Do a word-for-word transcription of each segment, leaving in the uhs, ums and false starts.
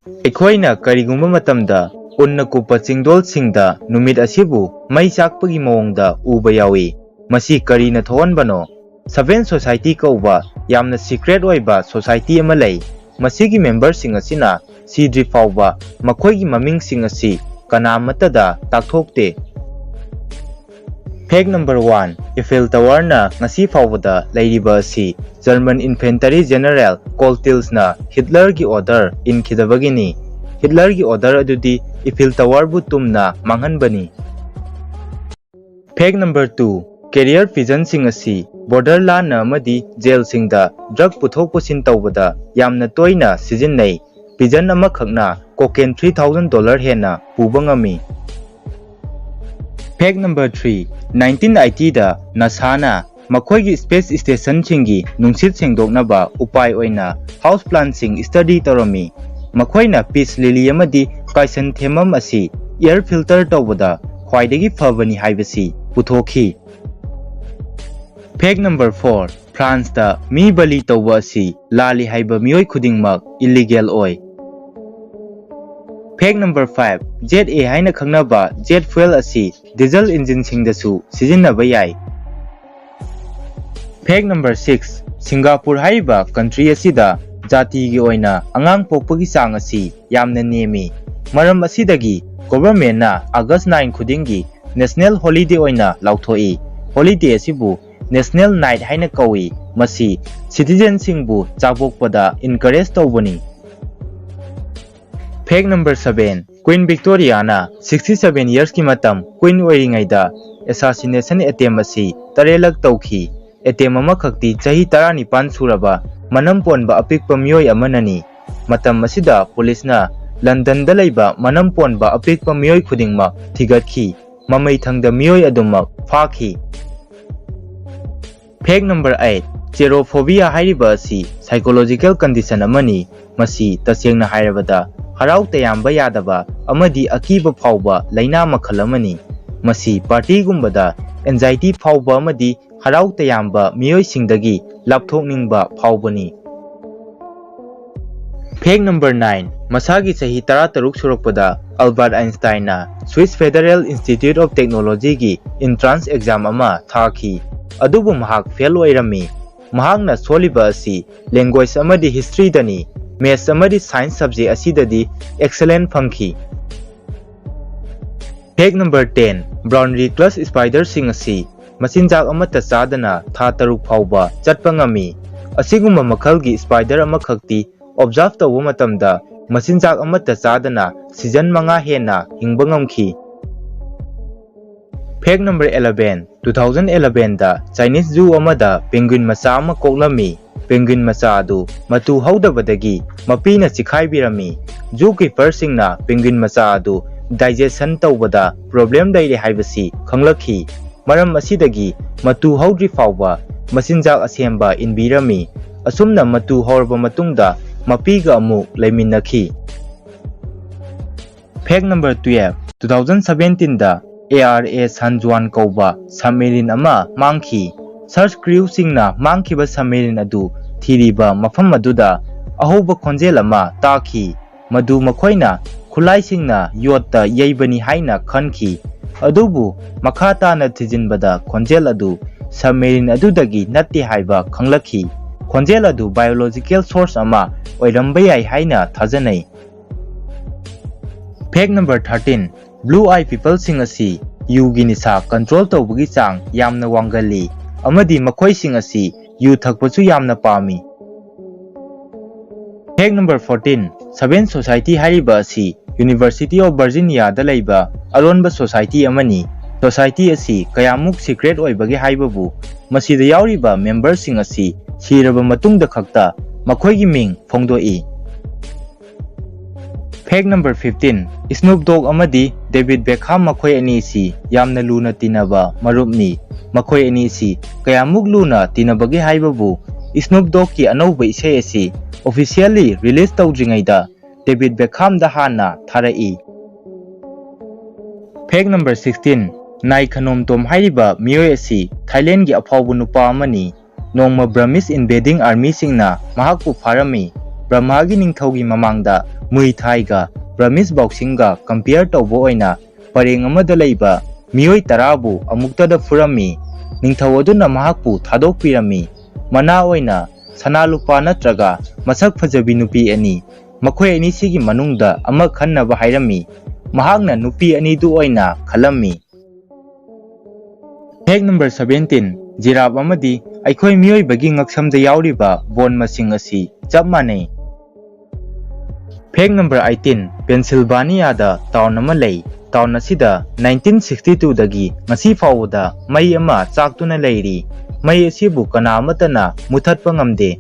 ꯑꯩꯈꯣꯏꯅ ꯀꯔꯤꯒꯨꯝꯕ ꯃꯇꯝꯗ ꯎꯟꯅ ꯀꯨꯞꯄ ꯆꯤꯡꯗꯣꯜꯁꯤꯡꯗ ꯅꯨꯃꯤꯠ ꯑꯁꯤꯕꯨ ꯃꯩ ꯆꯥꯛꯄꯒꯤ ꯃꯑꯣꯡꯗ ꯎꯕ ꯌꯥꯎꯏ꯫ ꯃꯁꯤ ꯀꯔꯤꯅ ꯊꯣꯛꯍꯟꯕꯅꯣ? Seven Society ꯀꯧꯕ ꯌꯥꯝꯅ secret ꯑꯣꯏꯕ society ꯑꯃ ꯂꯩ꯫ ꯃꯁꯤꯒꯤ memberꯁꯤꯡ ꯑꯁꯤꯅ ꯁꯤꯗ꯭ꯔꯤ ꯐꯥꯎꯕ ꯃꯈꯣꯏꯒꯤ ꯃꯃꯤꯡꯁꯤꯡ ꯑꯁꯤ ꯀꯅꯥꯃꯠꯇꯗ ꯇꯥꯛꯊꯣꯛꯇꯦ꯫ Fact number one, Eiffel Towerꯅ ꯉꯁꯤ ꯐꯥꯎꯕꯗ ꯂꯩꯔꯤꯕ ꯑꯁꯤ German infantry general Coltelsꯅ Hitlerꯒꯤ order ꯏꯟꯈꯤꯗꯕꯒꯤꯅꯤ꯫ Hitlerꯒꯤ order ꯑꯗꯨꯗꯤ Eiffel Towerꯕꯨ ꯇꯨꯝꯅ ꯃꯥꯡꯍꯟꯕꯅꯤ꯫ Fact number two, carrier pigeonꯁꯤꯡ ꯑꯁꯤ border ꯂꯥꯟꯅ ꯑꯃꯗꯤ jailꯁꯤꯡꯗ drug ꯄꯨꯊꯣꯛ ꯄꯨꯁꯤꯟ ꯇꯧꯕꯗ ꯌꯥꯝꯅ ꯇꯣꯏꯅ ꯁꯤꯖꯤꯟꯅꯩ꯫ Pigeon ꯑꯃꯈꯛꯅ cocaine three thousand dollar ꯍꯦꯟꯅ ꯄꯨꯕ ꯉꯝꯃꯤ꯫ Fact number three, nineteen eightyꯗ NASAꯅ ꯃꯈꯣꯏꯒꯤ space stationꯁꯤꯡꯒꯤ ꯅꯨꯡꯁꯤꯠ ꯁꯦꯡꯗꯣꯛꯅꯕ ꯎꯄꯥꯏ ꯑꯣꯏꯅ house plantꯁꯤꯡ study ꯇꯧꯔꯝꯃꯤ꯫ ꯃꯈꯣꯏꯅ peace lily ꯑꯃꯗꯤ chrysanthemum ꯑꯁꯤ air filter ꯇꯧꯕꯗ ꯈ꯭ꯋꯥꯏꯗꯒꯤ ꯐꯕꯅꯤ ꯍꯥꯏꯕꯁꯤ ꯄꯨꯊꯣꯛꯈꯤ꯫ Fact number four, Franceꯇ ꯃꯤ ꯕꯂꯤ ꯇꯧꯕ ꯑꯁꯤ ꯂꯥꯜꯂꯤ ꯍꯥꯏꯕ ꯃꯤꯑꯣꯏ ꯈꯨꯗꯤꯡꯃꯛ illegal ꯑꯣꯏ꯫ Fact number five, Jet A ꯍꯥꯏꯅ ꯈꯪꯅꯕ jet fuel ꯑꯁꯤ diesel engineꯁꯤꯡꯗꯁꯨ ꯁꯤꯖꯤꯟꯅꯕ ꯌꯥꯏ꯫ Fact number six, Singapore ꯍꯥꯏꯔꯤꯕ country ꯑꯁꯤꯗ ꯖꯥꯇꯤꯒꯤ ꯑꯣꯏꯅ ꯑꯉꯥꯡ ꯄꯣꯛꯄꯒꯤ ꯆꯥꯡ ꯑꯁꯤ ꯌꯥꯝꯅ ꯅꯦꯝꯃꯤ꯫ ꯃꯔꯝ ꯑꯁꯤꯗꯒꯤ governmentꯅ August nine ꯈꯨꯗꯤꯡꯒꯤ national holiday ꯑꯣꯏꯅ ꯂꯥꯎꯊꯣꯛꯏ꯫ Holiday ꯑꯁꯤꯕꯨ National Night ꯍꯥꯏꯅ ꯀꯧꯏ꯫ ꯃꯁꯤ citizenꯁꯤꯡꯕꯨ ꯆꯥꯕꯣꯛꯄꯗ encourage ꯇꯧꯕꯅꯤ꯫ Fact number seven, Queen Victoriaꯅ sixty seven yearsꯀꯤ ꯃꯇꯝ queen ꯑꯣꯏꯔꯤꯉꯩꯗ assassination attempt ꯑꯁꯤ ꯇꯔꯦꯠꯂꯛ ꯇꯧꯈꯤ꯫ Attempt ꯑꯃꯈꯛꯇꯤ ꯆꯍꯤ ꯇꯔꯥꯅꯤꯄꯥꯟ ꯁꯨꯔꯕ ꯃꯅꯝ ꯄꯣꯟꯕ ꯑꯄꯤꯛꯄ ꯃꯤꯑꯣꯏ ꯑꯃꯅꯅꯤ꯫ ꯃꯇꯝ ꯑꯁꯤꯗ policeꯅ Londonꯗ ꯂꯩꯕ ꯃꯅꯝ ꯄꯣꯟꯕ ꯑꯄꯤꯛꯄ ꯃꯤꯑꯣꯏ ꯈꯨꯗꯤꯡꯃꯛ ꯊꯤꯒꯠꯈꯤ꯫ ꯃꯃꯩ ꯊꯪꯗ ꯃꯤꯑꯣꯏ ꯑꯗꯨꯃꯛ ꯐꯥꯈꯤ꯫ Fact number eight, Cherophobia ꯍꯥꯏꯔꯤꯕ ꯑꯁꯤ psychological condition ꯑꯃꯅꯤ꯫ ꯃꯁꯤ ꯇꯁꯦꯡꯅ ꯍꯥꯏꯔꯕꯗ ꯍꯔꯥꯎ ꯇꯌꯥꯝꯕ ꯌꯥꯗꯕ ꯑꯃꯗꯤ ꯑꯀꯤꯕ ꯐꯥꯎꯕ ꯂꯥꯏꯅꯥ ꯃꯈꯜ ꯑꯃꯅꯤ꯫ ꯃꯁꯤ partyꯒꯨꯝꯕꯗ anxiety ꯐꯥꯎꯕ ꯑꯃꯗꯤ ꯍꯔꯥꯎ ꯇꯌꯥꯝꯕ ꯃꯤꯑꯣꯏꯁꯤꯡꯗꯒꯤ ꯂꯥꯞꯊꯣꯛꯅꯤꯡꯕ ꯐꯥꯎꯕꯅꯤ꯫ Fact number nine, ꯃꯁꯥꯒꯤ ꯆꯍꯤ ꯇꯔꯥꯇꯔꯨꯛ ꯁꯨꯔꯛꯄꯗ ꯑꯜꯕꯥꯔꯠ ꯑꯥꯏꯟꯁꯇꯥꯏꯟꯅ Swiss Federal Institute of Technologyꯒꯤ entrance exam ꯑꯃ ꯊꯥꯈꯤ꯫ ꯑꯗꯨꯕꯨ ꯃꯍꯥꯛ ꯐꯦꯜ ꯑꯣꯏꯔꯝꯃꯤ꯫ ꯃꯍꯥꯛꯅ ꯁꯣꯜꯂꯤꯕ ꯑꯁꯤ language ꯑꯃꯗꯤ historyꯗꯅꯤ꯫ Maths ꯑꯃꯗꯤ science subject ꯑꯁꯤꯗꯗꯤ excellent ꯐꯪꯈꯤ꯫ Fact number ten, brown recluse spiderꯁꯤꯡ ꯑꯁꯤ ꯃꯆꯤꯟꯖꯥꯛ ꯑꯃꯠꯇ ꯆꯥꯗꯅ ꯊꯥ ꯇꯔꯨꯛ ꯐꯥꯎꯕ ꯆꯠꯄ ꯉꯝꯃꯤ꯫ ꯑꯁꯤꯒꯨꯝꯕ ꯃꯈꯜꯒꯤ spider ꯑꯃꯈꯛꯇꯤ observe ꯇꯧꯕ ꯃꯇꯝꯗ ꯃꯆꯤꯟꯖꯥꯛ ꯑꯃꯠꯇ ꯆꯥꯗꯅ season ꯃꯉꯥ ꯍꯦꯟꯅ ꯍꯤꯡꯕ ꯉꯝꯈꯤ꯫ Fact number eleven, two thousand elevenꯗ Chinese zoo ꯑꯃꯗ penguin ꯃꯆꯥ ꯑꯃ ꯀꯣꯛꯂꯝꯃꯤ꯫ Penguin ꯃꯆꯥ ꯑꯗꯨ ꯃꯇꯨ ꯍꯧꯗꯕꯗꯒꯤ ꯃꯄꯤꯅ ꯆꯤꯈꯥꯏꯕꯤꯔꯝꯃꯤ꯫ Zookeeperꯁꯤꯡꯅ penguin ꯃꯆꯥ ꯑꯗꯨ digestion ꯇꯧꯕꯗ problem ꯂꯩꯔꯦ ꯍꯥꯏꯕꯁꯤ ꯈꯪꯂꯛꯈꯤ꯫ ꯃꯔꯝ ꯑꯁꯤꯗꯒꯤ ꯃꯇꯨ ꯍꯧꯗ꯭ꯔꯤ ꯐꯥꯎꯕ ꯃꯆꯤꯟꯖꯥꯛ ꯑꯁꯦꯝꯕ ꯏꯟꯕꯤꯔꯝꯃꯤ꯫ ꯑꯁꯨꯝꯅ ꯃꯇꯨ ꯍꯧꯔꯕ ꯃꯇꯨꯡꯗ ꯃꯄꯤꯒ ꯑꯃꯨꯛ ꯂꯩꯃꯤꯟꯅꯈꯤ꯫ Fact number twelve, two thousand seventeenꯗ A R A San Juan ꯀꯧꯕ submarine ꯑꯃ ꯃꯥꯡꯈꯤ꯫ Search crewꯁꯤꯡꯅ ꯃꯥꯡꯈꯤꯕ submarine ꯑꯗꯨ ꯊꯤꯔꯤꯕ ꯃꯐꯝ ꯑꯗꯨꯗ ꯑꯍꯧꯕ ꯈꯣꯟꯖꯦꯜ ꯑꯃ ꯇꯥꯈꯤ꯫ ꯃꯗꯨ ꯃꯈꯣꯏꯅ ꯈꯨꯠꯂꯥꯏꯁꯤꯡꯅ ꯌꯣꯠꯇ ꯌꯩꯕꯅꯤ ꯍꯥꯏꯅ ꯈꯟꯈꯤ꯫ ꯑꯗꯨꯕꯨ ꯃꯈꯥ ꯇꯥꯅ ꯊꯤꯖꯤꯟꯕꯗ ꯈꯣꯟꯖꯦꯜ ꯑꯗꯨ submarine ꯑꯗꯨꯗꯒꯤ ꯅꯠꯇꯦ ꯍꯥꯏꯕ ꯈꯪꯂꯛꯈꯤ꯫ ꯈꯣꯟꯖꯦꯜ ꯑꯗꯨ biological source ꯑꯃ ꯑꯣꯏꯔꯝꯕ ꯌꯥꯏ ꯍꯥꯏꯅ ꯊꯥꯖꯅꯩ꯫ Fact number thirteen, blue eye peopleꯁꯤꯡ ꯑꯁꯤ ꯌꯨꯒꯤ ꯅꯤꯁꯥ control ꯇꯧꯕꯒꯤ ꯆꯥꯡ ꯌꯥꯝꯅ ꯋꯥꯡꯒꯜꯂꯤ ꯑꯃꯗꯤ ꯃꯈꯣꯏꯁꯤꯡ ꯑꯁꯤ ꯌꯨ ꯊꯛꯄꯁꯨ ꯌꯥꯝꯅ ꯄꯥꯝꯃꯤ꯫ Fact number fourteen, Seven Society ꯍꯥꯏꯔꯤꯕ ꯑꯁꯤ University of Virginiaꯗ ꯂꯩꯕ ꯑꯔꯣꯟꯕ society ꯑꯃꯅꯤ꯫ Society ꯑꯁꯤ ꯀꯌꯥꯃꯨꯛ secret ꯑꯣꯏꯕꯒꯦ ꯍꯥꯏꯕꯕꯨ ꯃꯁꯤꯗ ꯌꯥꯎꯔꯤꯕ memberꯁꯤꯡ ꯑꯁꯤ ꯁꯤꯔꯕ ꯃꯇꯨꯡꯗ ꯈꯛꯇ ꯃꯈꯣꯏꯒꯤ ꯃꯤꯡ ꯐꯣꯡꯗꯣꯛꯏ꯫ Fact number fifteen, Snoop Dogg ꯑꯃꯗꯤ David Beckham ꯃꯈꯣꯏ ꯑꯅꯤ ꯑꯁꯤ ꯌꯥꯝꯅ ꯂꯨꯅ ꯇꯤꯟꯅꯕ ꯃꯔꯨꯞꯅꯤ꯫ ꯃꯈꯣꯏ ꯑꯅꯤ ꯑꯁꯤ ꯀꯌꯥꯃꯨꯛ ꯂꯨꯅ ꯇꯤꯟꯅꯕꯒꯦ ꯍꯥꯏꯕꯕꯨ Snoop Doggꯀꯤ ꯑꯅꯧꯕ ꯏꯁꯩ ꯑꯁꯤ officially release ꯇꯧꯗ꯭ꯔꯤꯉꯩꯗ David Beckhamꯗ ꯍꯥꯟꯅ ꯊꯥꯔꯛꯏ꯫ Fact number sixteen, Nai Khanom Tom ꯍꯥꯏꯔꯤꯕ ꯃꯤꯑꯣꯏ ꯑꯁꯤ Thailandꯒꯤ ꯑꯐꯥꯎꯕ ꯅꯨꯄꯥ ꯑꯃꯅꯤ꯫ ꯅꯣꯡꯃ Burmese invading armyꯁꯤꯡꯅ ꯃꯍꯥꯛꯄꯨ ꯐꯥꯔꯝꯃꯤ꯫ ꯕ꯭ꯔꯍꯃꯥꯒꯤ ꯅꯤꯡꯊꯧꯒꯤ ꯃꯃꯥꯡꯗ ꯃꯨꯏ ꯊꯥꯏꯒ ꯕ꯭ꯔꯃꯤꯁ ꯕꯣꯛꯁꯤꯡꯒ ꯀꯝꯄꯤꯌꯔ ꯇꯧꯕ ꯑꯣꯏꯅ ꯄꯔꯦꯡ ꯑꯃꯗ ꯂꯩꯕ ꯃꯤꯑꯣꯏ ꯇꯔꯥꯕꯨ ꯑꯃꯨꯛꯇꯗ ꯐꯨꯔꯝꯃꯤ꯫ ꯅꯤꯡꯊꯧ ꯑꯗꯨꯅ ꯃꯍꯥꯛꯄꯨ ꯊꯥꯗꯣꯛꯄꯤꯔꯝꯃꯤ꯫ ꯃꯅꯥ ꯑꯣꯏꯅ ꯁꯅꯥ ꯂꯨꯄꯥ ꯅꯠꯇ꯭ꯔꯒ ꯃꯁꯛ ꯐꯖꯕꯤ ꯅꯨꯄꯤ ꯑꯅꯤ, ꯃꯈꯣꯏ ꯑꯅꯤꯁꯤꯒꯤ ꯃꯅꯨꯡꯗ ꯑꯃ ꯈꯟꯅꯕ ꯍꯥꯏꯔꯝꯃꯤ꯫ ꯃꯍꯥꯛꯅ ꯅꯨꯄꯤ ꯑꯅꯤꯗꯨ ꯑꯣꯏꯅ ꯈꯜꯂꯝꯃꯤ꯫ Fact number seventeen, ꯖꯤꯔꯥꯞ ꯑꯃꯗꯤ ꯑꯩꯈꯣꯏ ꯃꯤꯑꯣꯏꯕꯒꯤ ꯉꯛꯁꯝꯗ ꯌꯥꯎꯔꯤꯕ ꯕꯣꯟ ꯃꯁꯤꯡ ꯑꯁꯤ ꯆꯞ ꯃꯥꯟꯅꯩ꯫ Fact number eighteen, ꯄꯦꯟꯁꯤꯜꯚꯥꯅꯤꯌꯥꯗ ꯇꯥꯎꯟ ꯑꯃ ꯂꯩ꯫ ꯇꯥꯎꯟ ꯑꯁꯤꯗ nineteen sixty two ꯗꯒꯤ ꯉꯁꯤ ꯐꯥꯎꯕꯗ ꯃꯩ ꯑꯃ ꯆꯥꯛꯇꯨꯅ ꯂꯩꯔꯤ꯫ ꯃꯩ ꯑꯁꯤꯕꯨ ꯀꯅꯥ ꯑꯃꯠꯇꯅ ꯃꯨꯊꯠꯄ ꯉꯝꯗꯦ꯫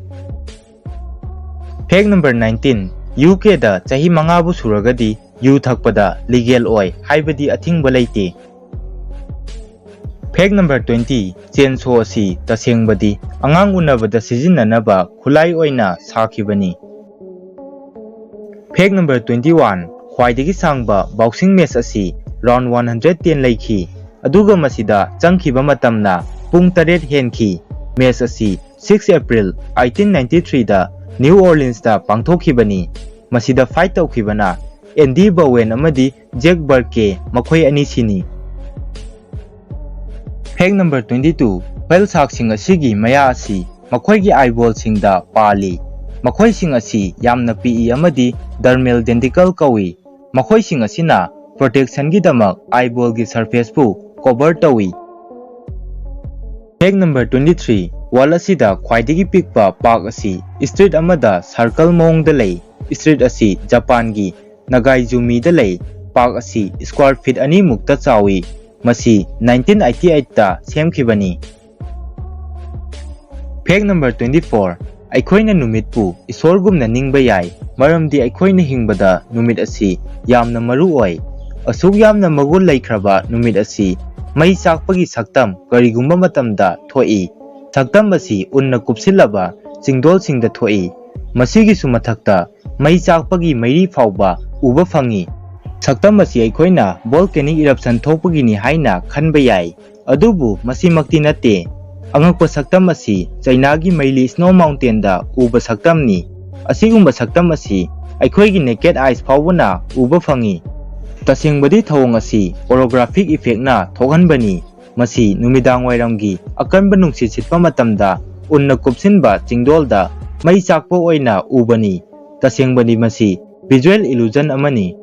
Fact number nineteen, ꯌꯨ ꯀꯦꯗ ꯆꯍꯤ ꯃꯉꯥꯕꯨ ꯁꯨꯔꯒꯗꯤ ꯌꯨ ꯊꯛꯄꯗ ꯂꯤꯒꯦꯜ ꯑꯣꯏ ꯍꯥꯏꯕꯗꯤ ꯑꯊꯤꯡꯕ ꯂꯩꯇꯦ꯫ Fact number twenty, ꯆꯦꯟꯁꯣ ꯑꯁꯤ ꯇꯁꯦꯡꯕꯗꯤ ꯑꯉꯥꯡ ꯎꯅꯕꯗ ꯁꯤꯖꯤꯟꯅꯅꯕ ꯈꯨꯠꯂꯥꯏ ꯑꯣꯏꯅ ꯁꯥꯈꯤꯕꯅꯤ꯫ Fact number twenty one, ꯈ꯭ꯋꯥꯏꯗꯒꯤ ꯁꯥꯡꯕ ꯕꯣꯛꯁꯤꯡ ꯃꯦꯆ ꯑꯁꯤ ꯔꯥꯎꯟ ꯋꯥꯟ ꯍꯟꯗ꯭ꯔꯦꯠ ꯇꯦꯟ ꯂꯩꯈꯤ, ꯑꯗꯨꯒ ꯃꯁꯤꯗ ꯆꯪꯈꯤꯕ ꯃꯇꯝꯅ ꯄꯨꯡ ꯇꯔꯦꯠ ꯍꯦꯟꯈꯤ꯫ ꯃꯦꯆ ꯑꯁꯤ six April eighteen ninety three ꯗ ꯅ꯭ꯌꯨ ꯑꯣꯔꯂꯤꯟꯁꯇ ꯄꯥꯡꯊꯣꯛꯈꯤꯕꯅꯤ꯫ ꯃꯁꯤꯗ ꯐꯥꯏꯠ ꯇꯧꯈꯤꯕꯅ ꯑꯦꯟꯗꯤ ꯕꯣꯋꯦꯟ ꯑꯃꯗꯤ ꯖꯦꯛ ꯕꯔꯀꯦ, ꯃꯈꯣꯏ ꯑꯅꯤꯁꯤꯅꯤ꯫ Fact number twenty two, ꯄꯦꯜ ꯁꯥꯛꯁꯤꯡ ꯑꯁꯤꯒꯤ ꯃꯌꯥ ꯑꯁꯤ ꯃꯈꯣꯏꯒꯤ ꯑꯥꯏꯕꯣꯜꯁꯤꯡꯗ ꯄꯥꯜꯂꯤ꯫ ꯃꯈꯣꯏꯁꯤꯡ ꯑꯁꯤ ꯌꯥꯝꯅ ꯄꯤꯛꯏ ꯑꯃꯗꯤ ꯗꯔꯃꯦꯜ ꯗꯦꯟꯗꯤꯀꯜ ꯀꯧꯏ꯫ ꯃꯈꯣꯏꯁꯤꯡ ꯑꯁꯤꯅ ꯄ꯭ꯔꯣꯇꯦꯛꯁꯟꯒꯤꯗꯃꯛ ꯑꯥꯏꯕꯣꯜꯒꯤ ꯁꯔꯐꯦꯁꯄꯨ ꯀꯣꯚꯔ ꯇꯧꯏ꯫ Fact number twenty three, world ꯑꯁꯤꯗ ꯈ꯭ꯋꯥꯏꯗꯒꯤ ꯄꯤꯛꯄ ꯄꯥꯔꯛ ꯑꯁꯤ ꯁ꯭ꯇ꯭ꯔꯤꯠ ꯑꯃꯗ ꯁꯔꯀꯜ ꯃꯑꯣꯡꯗ ꯂꯩ꯫ ꯁ꯭ꯇ꯭ꯔꯤꯠ ꯑꯁꯤ ꯖꯄꯥꯟꯒꯤ ꯅꯒꯥꯏꯖꯨꯃꯤꯗ ꯂꯩ꯫ ꯄꯥꯔꯛ ꯑꯁꯤ ꯁ꯭ꯀ꯭ꯋꯥꯔ ꯐꯤꯠ ꯑꯅꯤꯃꯨꯛꯇ ꯆꯥꯎꯏ꯫ ꯃꯁꯤ nineteen eighty eight ꯇ ꯁꯦꯝꯈꯤꯕꯅꯤ꯫ Fact number twenty four, ꯑꯩꯈꯣꯏꯅ ꯅꯨꯃꯤꯠꯄꯨ ꯏꯁꯣꯔꯒꯨꯝꯅ ꯅꯤꯡꯕ ꯌꯥꯏ, ꯃꯔꯝꯗꯤ ꯑꯩꯈꯣꯏꯅ ꯍꯤꯡꯕꯗ ꯅꯨꯃꯤꯠ ꯑꯁꯤ ꯌꯥꯝꯅ ꯃꯔꯨ ꯑꯣꯏ꯫ ꯑꯁꯨꯛ ꯌꯥꯝꯅ ꯃꯒꯨꯟ ꯂꯩꯈ꯭ꯔꯕ ꯅꯨꯃꯤꯠ ꯑꯁꯤ ꯃꯩ ꯆꯥꯛꯄꯒꯤ ꯁꯛꯇꯝ ꯀꯔꯤꯒꯨꯝꯕ ꯃꯇꯝꯗ ꯊꯣꯛꯏ꯫ ꯁꯛꯇꯝ ꯑꯁꯤ ꯎꯟꯅ ꯀꯨꯞꯁꯤꯜꯂꯕ ꯆꯤꯡꯗꯣꯜꯁꯤꯡꯗ ꯊꯣꯛꯏ꯫ ꯃꯁꯤꯒꯤꯁꯨ ꯃꯊꯛꯇ ꯃꯩ ꯆꯥꯛꯄꯒꯤ ꯃꯩꯔꯤ ꯐꯥꯎꯕ ꯎꯕ ꯐꯪꯏ꯫ ꯁꯛꯇꯝ ꯑꯁꯤ ꯑꯩꯈꯣꯏꯅ volcanic eruption ꯊꯣꯛꯄꯒꯤꯅꯤ ꯍꯥꯏꯅ ꯈꯟꯕ ꯌꯥꯏ, ꯑꯗꯨꯕꯨ ꯃꯁꯤꯃꯛꯇꯤ ꯅꯠꯇꯦ꯫ ꯑꯉꯛꯄ ꯁꯛꯇꯝ ꯑꯁꯤ ꯆꯩꯅꯥꯒꯤ ꯃꯩꯂꯤ Snow Mountain ꯗ ꯎꯕ ꯁꯛꯇꯝꯅꯤ꯫ ꯑꯁꯤꯒꯨꯝꯕ ꯁꯛꯇꯝ ꯑꯁꯤ ꯑꯩꯈꯣꯏꯒꯤ naked eyes ꯐꯥꯎꯕꯅ ꯎꯕ ꯐꯪꯏ꯫ ꯇꯁꯦꯡꯕꯗꯤ ꯊꯧꯑꯣꯡ ꯑꯁꯤ holographic effectꯅ ꯊꯣꯛꯍꯟꯕꯅꯤ꯫ ꯃꯁꯤ ꯅꯨꯃꯤꯗꯥꯡꯋꯥꯏꯔꯝꯒꯤ ꯑꯀꯟꯕ ꯅꯨꯡꯁꯤꯠ ꯁꯤꯠꯄ ꯃꯇꯝꯗ ꯎꯟꯅ ꯀꯨꯞꯁꯤꯟꯕ ꯆꯤꯡꯗꯣꯜꯗ ꯃꯩ ꯆꯥꯛꯄ ꯑꯣꯏꯅ ꯎꯕꯅꯤ꯫ ꯇꯁꯦꯡꯕꯗꯤ ꯃꯁꯤ visual illusion ꯑꯃꯅꯤ꯫